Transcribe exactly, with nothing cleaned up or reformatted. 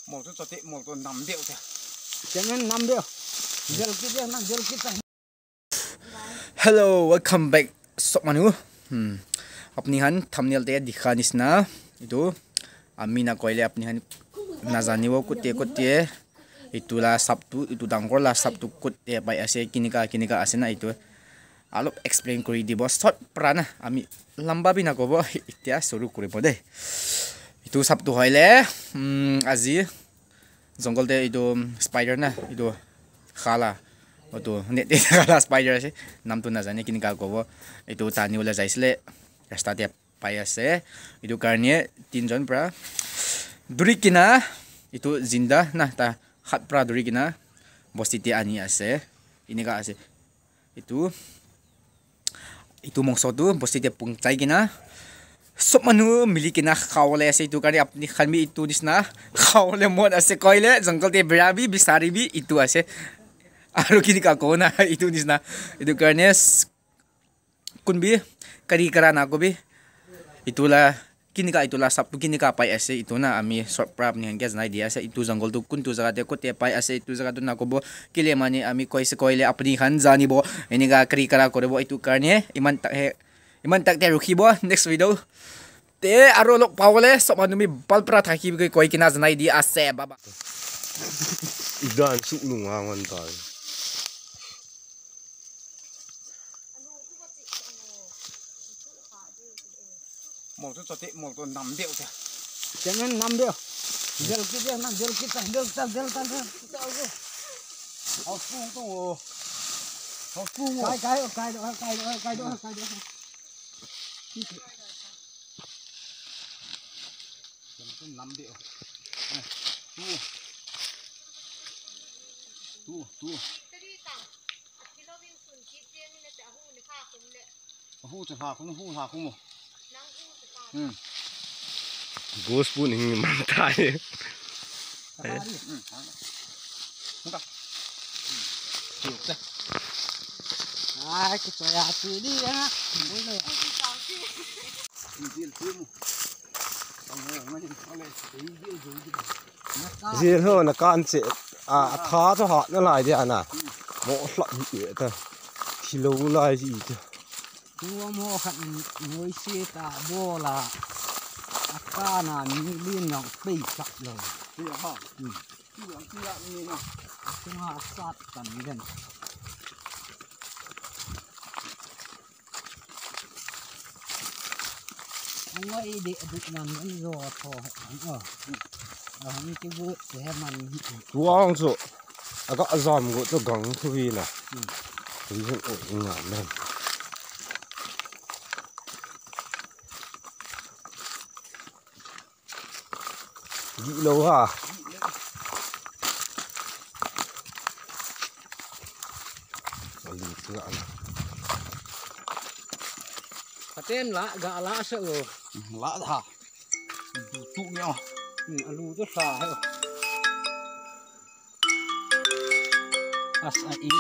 Mol tu chote, mol tu nam deu te. Jangan nam deu. Jel kit ya, na jel kit ta. Hello, welcome back. Sop manu. Hmm. Apni khan thumbnail te dikha nisna. Itu. Ami na koile apni khan na jani wo kutte kutte. Itu la sap tu, itu dangkol la sap tu kutte pai ase, kinika, kinika ase na itu. Alop explain kuri dibo, short pra na, ami lamba bhi nakobo, itya shuru kuribo de. Itu sap tu hoile, hmm, aji, jungle te itu spider na, itu khala, itu net te khala spider ase, nam tu najane kinika kobo, itu tani wala jaisle, rasta te pai ase, itu karne, tinjon pra, duri kina, itu jinda na, ta, khat pra duri kina, bosti te ani ase, inika ase. Itu, itu mongso tu, bosti te pung chai kina. Sop manu mili kina khao le ase itu karne apni khan bhi itu nisna khao le mon ase koile, jungle te bera bhi, bisari bhi itu ase. Aru kinika kona itu nisna. Itu karne s-, kun bhi, kari kara na ko bhi. Itu la, kinika itu la sap tu kinika pai ase itu na ami short pra apni khan kya janai dia ase itu jungle tu kun tu jaga te kutte pai ase itu jaga tu nakobo kile mani ami koise koile apni khan janibo inika kari kara koribo itu karne iman tak he iman tak te rukhibo next video te aro lok pao le sop manu mi bal pra thaki koi kina janai dia ase baba. Idan suk nung angan tai. Mol tu chote, mol tu nam deu te. Jangan nam deu. Jel kit ya, na jel kit ta, jel ta, jel ta, jel ta. Au sung tu. Au sung. Kai, kai, kai do, kai do, kai do, kai do. Jangan tu nam deu. Tu. Tu, tu. Ahu cha ha khum, hu ha khum. Hmm. Ghost pun hing man tai. Ai, kichoya tu di ya. Jil ho na kan che a, a tha chu hat na lai dia na. Mo hla hi e ta. Thi lo lai ji ta. Tuam ho khat noise ta bola. A kana mi lin nong pei sak lo. Ti ha. Hmm. Ti ha, ti ha ni na. Ti ha sat kan den. Ang ai di, di man, di zo to, ang, oh. Ang ti bu, se man. Tuang so, aga azam go to gang to vi na. Hmm. Vi hin o inga men. Gih lou ha. Paten la, ga la sa o. La ha. Tu nge o. Hmm, alu to sa he. As a i.